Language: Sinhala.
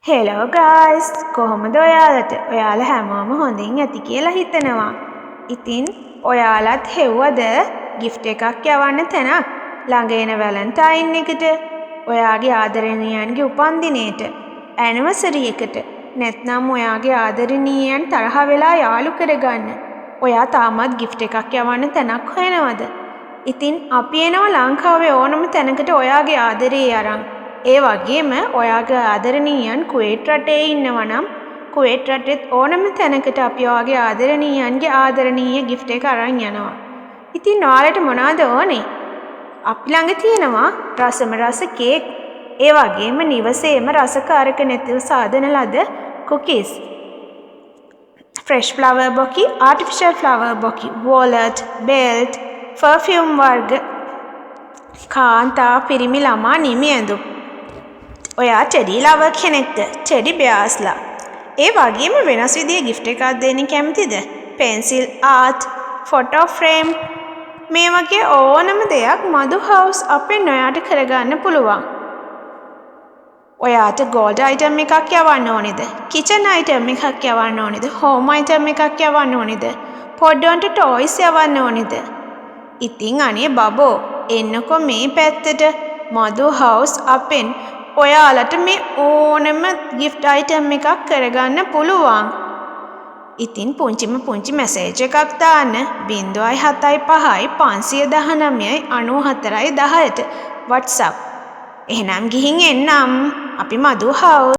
හෙලෝ ගායිස්, කොහොමද ඔයාලට? ඔයාලා හැමෝම හොඳින් ඇති කියලා හිතනවා. ඉතින් ඔයාලත් හෙව්වද ගිෆ්ට් එකක් යවන්න තැනක්? ළඟ එන වැලන්ටයින් එකට, ඔයාගේ ආදරණීයන්ගේ උපන්දිනේට, ඇනිවර්සරි එකට, නැත්නම් ඔයාගේ ආදරණීයන් තරහ වෙලා යාළු කරගන්න. ඔයා තාමත් ගිෆ්ට් එකක් යවන්න තැනක් හොයනවද? ඉතින් අපි එනවා ලංකාවේ ඕනම තැනකට ඔයාගේ ආදරේ අරන්. ඒ වගේම ඔයාගේ ආදරණීයන් කුවේට් රටේ ඉන්නවා නම් කුවේට් රටෙත් ඕනම තැනකට අපි ඔයාගේ ආදරණීයන්ගේ ආදරණීය ගිෆ්ට් එක අරන් යනවා. ඉතින් ඔයාලට මොනවද ඕනේ? අපි ළඟ තියෙනවා රසම රස කේක්. ඒ වගේම නිවසේම රසකාරක නැතිව සාදන ලද cookies. Fresh flower bouquet, artificial flower bouquet, wallet, belt, perfume වර්ග, කාන්තා පිරිමි ළමා නිමි ඇඳුම්. ඔයා ටෙඩි ලවර් කෙනෙක්ද? ටෙඩි බෙයාස්ලා. ඒ වගේම වෙනස් විදිහේ ගිෆ්ට් එකක් දෙන්න කැමතිද? පෙන්සිල් ආර්ට්, ෆොටෝ ෆ්‍රේම් මේ වගේ ඕනම දෙයක් මధు හවුස් අපෙන් ඔයාට කරගන්න පුළුවන්. ඔයාට ගෝල්ඩ් අයිටම් එකක් යවන්න ඕනේද? කිචන් අයිටම් එකක් යවන්න ඕනේද? හෝම් අයිටම් එකක් යවන්න ඕනේද? පොඩ්ඩොන්ට ටොයිස් යවන්න ඕනේද? ඉතින් අනේ බබෝ, එන්නකෝ මේ පැත්තට. මధు හවුස් අපෙන් ඔයාලට මේ ඕනම ගිෆ්ට් අයිටම් එකක් කරගන්න පුළුවන්. ඉතින් පුංචිම පුංචි මැසේජ් එකක් දාන්න 075 519 94 10ට WhatsApp. එහෙනම් ගිහින් එන්නම්. අපි මధు හවුස්.